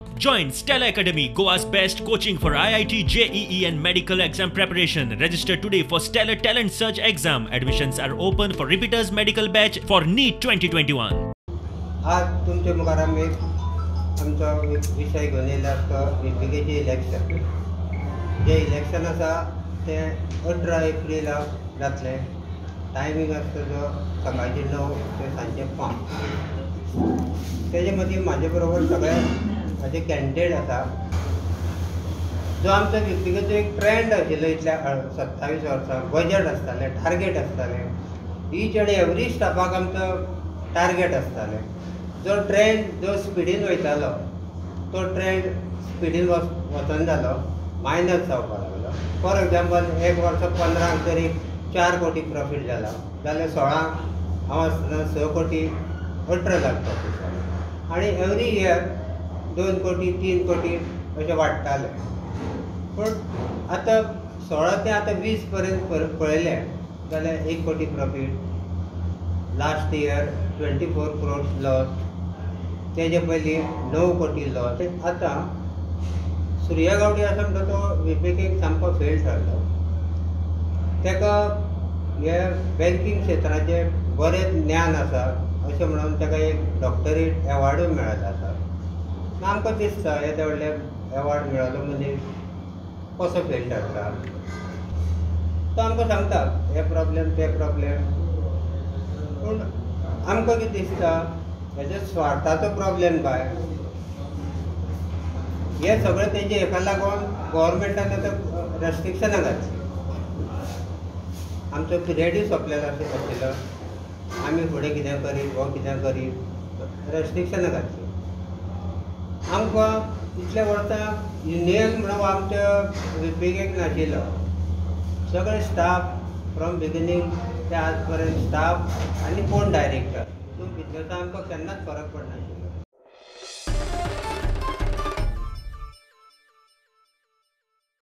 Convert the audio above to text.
Join Stella Academy, Goa's best coaching for IIT, JEE and medical exam preparation. Register today for Stellar Talent Search exam. Admissions are open for repeaters medical batch for NEET 2021. आज तुमच्या मुखार आमी आमचो विशय घेवन येयला आसा तो व्हीपीकेचें इलेक्शन. जें इलेक्शन आसा तें 18 एप्रिलाक जातलें. टायमींग आसता तो सकाळचें 9 ते सांजचें 5. तेजे मदीं म्हाजे बरोबर सगळे म्हाजे कॅन्डिडेट आसा. जो आमचो व्हीपीकेचो एक ट्रेंड आशिल्लो इतल्या 27 वर्सां, बजट आसतालें, टार्गेट आसतालें, ईच आनी एवरी स्टाफाक आमचो टार्गेट आसतालें. जो ट्रेंड जो स्पिडीन वयतालो तो ट्रेंड स्पिडीन वचन जालो, मायनस जावपाक लागलो. फॉर एग्जाम्पल, एक वर्स 15 तरी 4 कोटी प्रॉफीट जाला जाल्यार 16 हांव आसतना 6 कोटी 18 लाख प्रॉफीट जालो. आनी एवरी इयर 2 कोटी 3 कोटी अशें वाडटालें. पूण आतां 16 ते आतां 20 पर्यंत पळयलें जाल्यार 1 कोटी profit, last year 24 crores loss, तेजे पयलीं 9 कोटी लॉस. आतां सुर्या गावडी आसा म्हणटा तो व्हीपीकेक सामको फेल ठरलो. ताका हे बँकींग क्षेत्राचें बरें ज्ञान आसा अशें म्हणून ताका एक डॉक्टरेट एवॉर्डूय मेळ्ळो आसा. आमकां दिसता येदे व्हडले एवॉर्ड मेळ्ळो मनीस कसो फेल ठरता. तो आमकां सांगता हे प्रॉब्लेम ते प्रॉब्लेम, पूण आमकां कितें दिसता हेजो स्वार्थाचो प्रॉब्लेम काय हे सगळें तेजे हेका लागून गव्हर्मेंटान आतां रेस्ट्रिक्शनां घातलीं. आमचो पिरियडूय सोंपलेलो आशिल्लो, आमी फुडें कितें करीत हो कितें करीत रेस्ट्रिक्शनां घातलीं. आमकां इतल्या वर्सां युनियन म्हणून आमच्या व्हीपीकेक नाशिल्लो. सगळे स्टाफ फ्रॉम बिगिनींग ते आज पर्यंत स्टाफ आनी कोण डायरेक्टर हितून बिजनसा आमकां केन्नाच फरक पडनाशिल्लो.